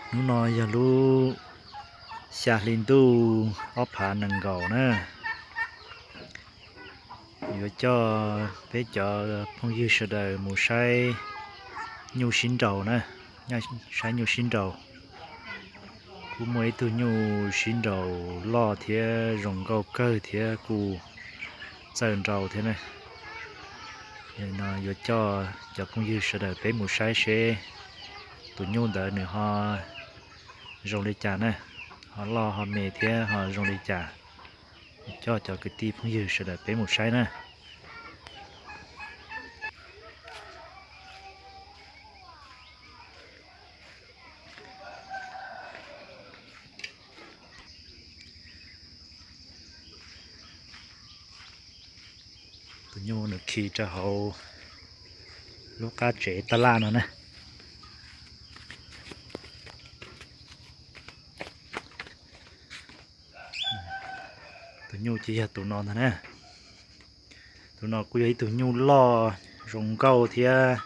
Hnub no yog lub xya hli ntuj ob phav nees nkaum na. Yuav coj peb cov phooj ywg sawv daws mus saib nyuj sib nraus na, saib nyuj sib nraus. Kuj muaj ib tug nyuj sib nraus loj thiab zoo nkauj kawg thiab kuj txawj nraus thiab na. No yuav coj cov phooj ywg sawv daws peb mus saib seb tus nyuj ntawd nws ho zoo li cas na, ho loj ho me thiab ho zoo li cas. Coj cov kwv tij phooj ywg sawv daws peb mus saib na. Tus nyuj nws khi rau hauv lub qab tsev taj laj no na. Tus nyuj ces yog tus no ntag na. Tus no kuj yog ib tug nyuj loj zoo nkauj thiab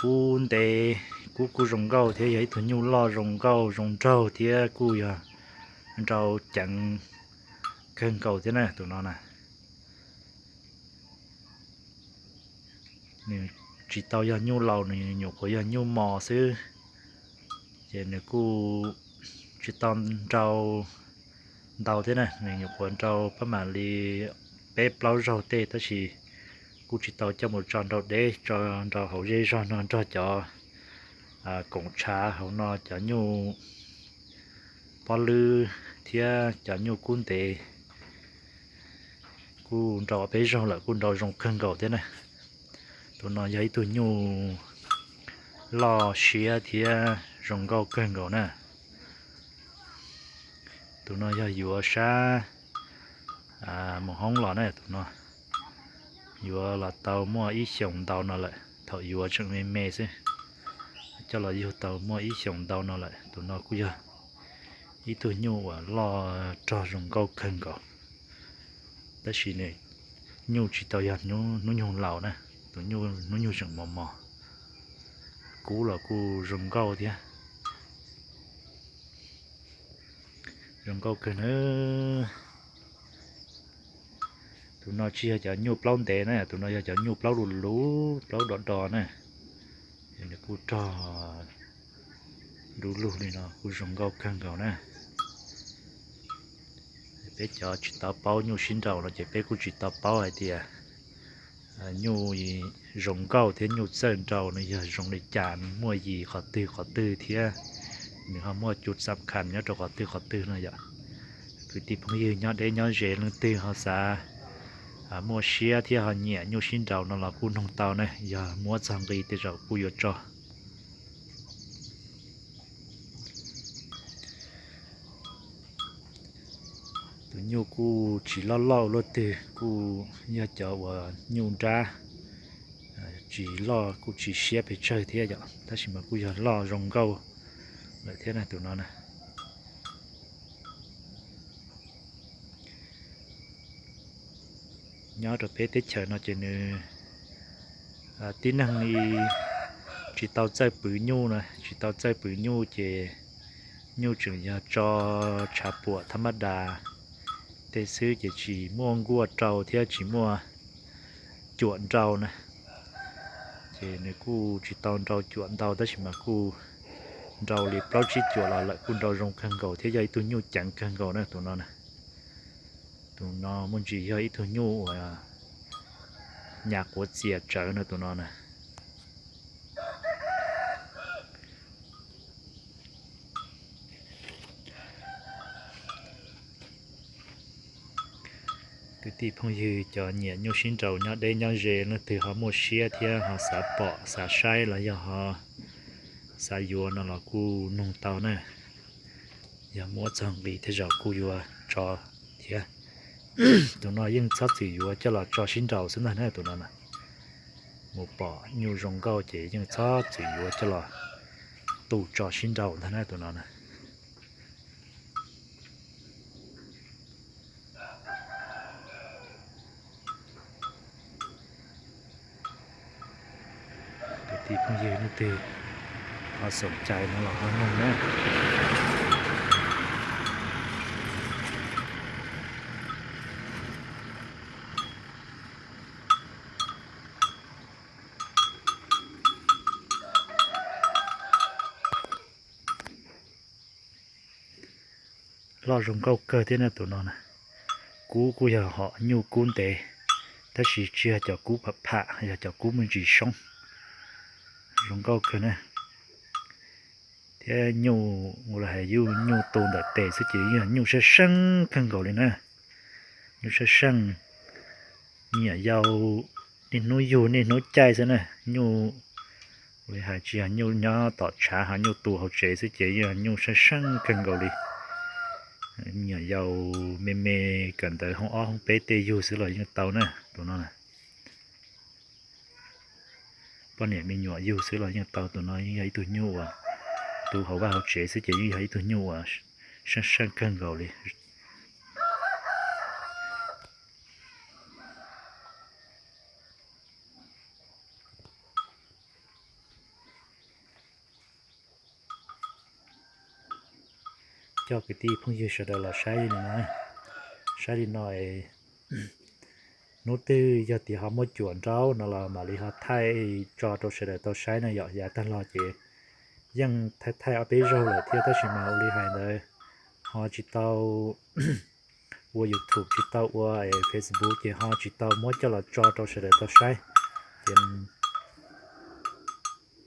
kub ntev, kub kuj zoo nkauj thiab yog ib tug nyuj loj zoo nkauj zoo nraug thiab kuj yog nrau ceev kawg nkaus thiab na tus no na. Nws tsis tau yog nyuj laus, nws nyuam qhuav yog nyuj mos xwb, ces nws kuj tsis tau nrau ntau thiab na, nws nyuam qhuav nrau pab mam li peb plaub zaug tej tab sis kuj tsis tau coj mus tso nrau deb, tso nrau hauv zej zog no nrog cov koom tshav hauv no, cov nyuj pob lwb thiab cov nyuj kub ntev. Kuj nrau peb zaug lawm kuj nrau zoo kawg nkaus thiab na. Tus no yog ib tug nyuj loj siab thiab zoo nkauj kawg nkaus na. Tus no yog yuav sab mus hoob los na, tus no yuav los tau muaj ib xyoos ntau no lawm, thaum yuav tseem me me xwb, coj los yug tau muaj ib xyoos ntau no lawm. Tus no kuj yog ib tug nyuj uas loj rog zoo nkauj kawg nkaus, tab sis nws nyuj tsis tau yog hnub nyoog laus na, tus nyuj hnub nyoog tseem mos mos, kub los kuj zoo nkauj thiab. Zoo nkauj kawg na. Tus no tsis yog cov nyuj plaub ntev na, tus no yog cov nyuj plaub lus lus, plaub do do na. Nws kuj rog du lug li no kuj zoo nkauj kawg nkaus na. Peb cov tsis tau paub nyuj sib nraus no ces peb kuj tsis tau paub hais tias nyuj zoo nkauj thiab nyuj txawj nraus nws yog zoo li cas, nws muaj yim qhov twg qhov twg thiab nws ho muaj cus xam khas nyob rau qhov twg qhov twg no yom. Kwv tij phooj ywg nyob deb nyob ze leej twg ho xav muaj siab thiab ho nyiam nyuj sib nraus no los kuj noog tau na, yog muab txog nqi tej zaum kuj yuav tso. Tus nyuj kuj tsis loj loj ua luaj twg, kuj yog cov uas nyuj nrab, tsis loj kuj tsis siab pes tsawg thiab yom, tab sis mas kuj yog loj zoo nkauj lawm thiab na tus no na. Nyob rau peb teb chaws no ces nws tib neeg li tsis tau txawj pw nyuj na, tsis tau txawj pw nyuj ces nyuj tseem yog tso tshav puam thab mab das tej xwb ces tsis muaj nkuaj rau thiab tsis muaj cuam nrau na. Ces nws kuj tsis tau nrau cuam ntau tab sis mas kuj nrau li plaub tsib cuam los lawm kuj nrau zoo kawg nkaus thiab yog ib tug nyuj ceev kawg nkaus na tus no na. Tus no muaj ntsis yog ib tug nyuj uas nyas quav txias tsawv no tus no na. Kwv tij phooj ywg cov nyiam nyuj sib nraus nyob deb nyob ze leej twg ho muaj siab thiab ho xav pom xav saib los yog ho xav yuav no los kuj noog tau na. Yog muab txog nqi tej zaum kuj yuav tso thiab. Tus no yeej txhob txwm yuav coj los tso sib nraus xwb ntag na tus no na. Mus pom nyuj zoo nkauj ces yeej txhob txwm yuav coj los tu tso sib nraus ntag na tus no na. Kwv tij phooj ywg leej twg Xom cai no los ho noog na. Loj zoo nkauj kawg thiab na tus no na. Kub kuj yog hom nyuj kub ntev, tab sis tsis yog cov kub pham pham, yog cov kub me ntsis soob. Zoo nkauj kawg na. Thiab nyuj ua li hais yus nyuj tu ntawm tes xwb ces yog nyuj sab seej kawg nkaus li na. Nyuj sab seej, me nyuam yaus niaj hnub yug niaj hnub caij xwb na. Nyuj ua li hais tsis yog nyuj nyob tom tshav ho nyuj tu hauv tsev xwb ces yog nyuj sab seej kawg nkaus li. Me nyuam yaus me me kawm ntawv hoob ob hoob peb tej yug xwb los yeej tau na tus no. Poj niam me nyuam yug xwb los yeej tau, tus no yeej yog ib tug nyuj uas tu hauv vaj hauv tsev xwb ces yeej yog ib tug nyuj uas sab seej kawg nkaus li. Coj kwv tij phooj ywg sawv daws los saib li no na. Saib li no, hnub twg yog tias ho muaj cuam nraub no los mam li ho thaij tso rau sawv daws tau saib na yom. Yav tag los ces yeej thaij thaij ob peb zaug lawm thiab tab sis mas ua li hais ntawd ho tsis tau ua YouTube, tsis tau ua Facebook ces ho tsis tau muab coj los tso rau sawv daws tau saib. Ces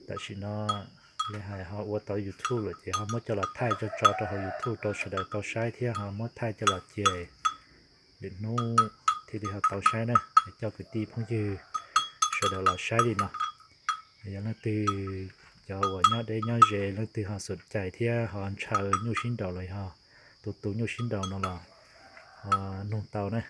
tam sim no li hais ho ua tau YouTube lawm ces ho muab coj los thaij tso tso rau hauv YouTube rau sawv daws tau saib thiab ho muab thaij coj los ces lwm hnub thiaj li ho tau saib na. Coj kwv tij phooj ywg sawv daws los saib li no. Yog leej twg, cov uas nyob deb nyob ze leej twg ho xom cai thiab ho ntshaw nyuj sib nraus los yog tu tu nyuj sib nraus no los ho nug tau na.